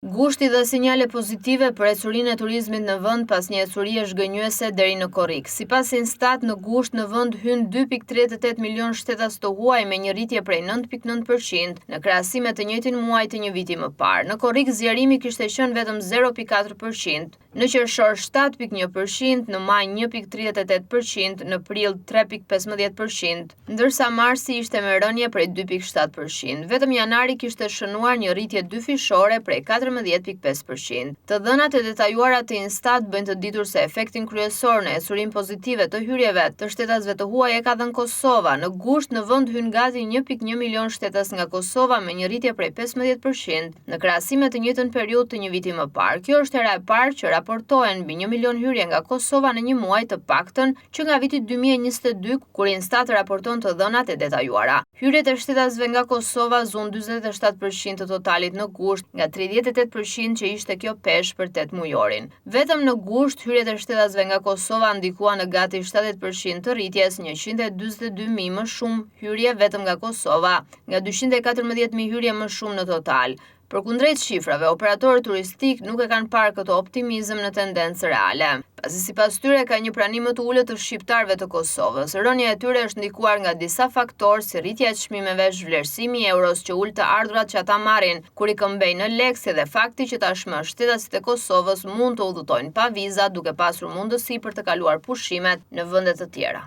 Gushti dha sinjale pozitive për ecurinë e turizmit në vend pas një ecurie zhgënjyese deri në korrik. Sipas Instat, në gusht në vend hynë 2.38 milionë shtetas të huaj me një rritje prej 9.9% në krahasim me të njëjtin muaj të një viti më parë. Në korrik zgjerimi kishte qenë vetëm 0.4%. Në qershor 7.1%, në maj 1.38%, në prill 3.15%, ndërsa marsi ishte me rënie prej 2.7%. Vetëm janari kishte shënuar një rritje dyfishore prej 14.5%. Të dhënat e detajuara të Instat bëjnë të ditur se efektin kryesor në ecurinë pozitive të hyrjeve të shtetasve të huaj e ka dhënë Kosova. Në gusht në vend hynë gati 1.1 milion shtetas nga Kosova me një rritje prej 15% në krahasim me të njëjtën periudhë të një viti më parë. Kjo është hera e parë që raportohen mbi 1 milion hyrje nga Kosova në një muaj të paktën që nga viti 2022, kur Instat raporton të dhënat e detajuara. Hyrjet e shtetasve nga Kosova zunë 47% të totalit në gusht, nga 38% që ishte kjo peshë për 8 mujorin. Vetëm në gusht, hyrjet e shtetasve nga Kosova ndikuan në gati 70% të rritjes, 142.000 më shumë hyrje vetëm nga Kosova, nga 214.000 hyrje më shumë në total. Përkundrejt shifrave, operatorët turistikë nuk e kanë parë këtë optimizëm në tendencë reale, pasi sipas tyre ka një prani më të ulët të shqiptarëve të Kosovës. Rënia e tyre është ndikuar nga disa faktorë si rritja e çmimeve, zhvlerësimi i euros që ul të ardhurat që ata marrin kur i këmbejnë në lekë, si dhe fakti që tashmë shtetasit e Kosovës mund të udhëtojnë pa viza duke pasur mundësi për të kaluar pushimet në vende të tjera.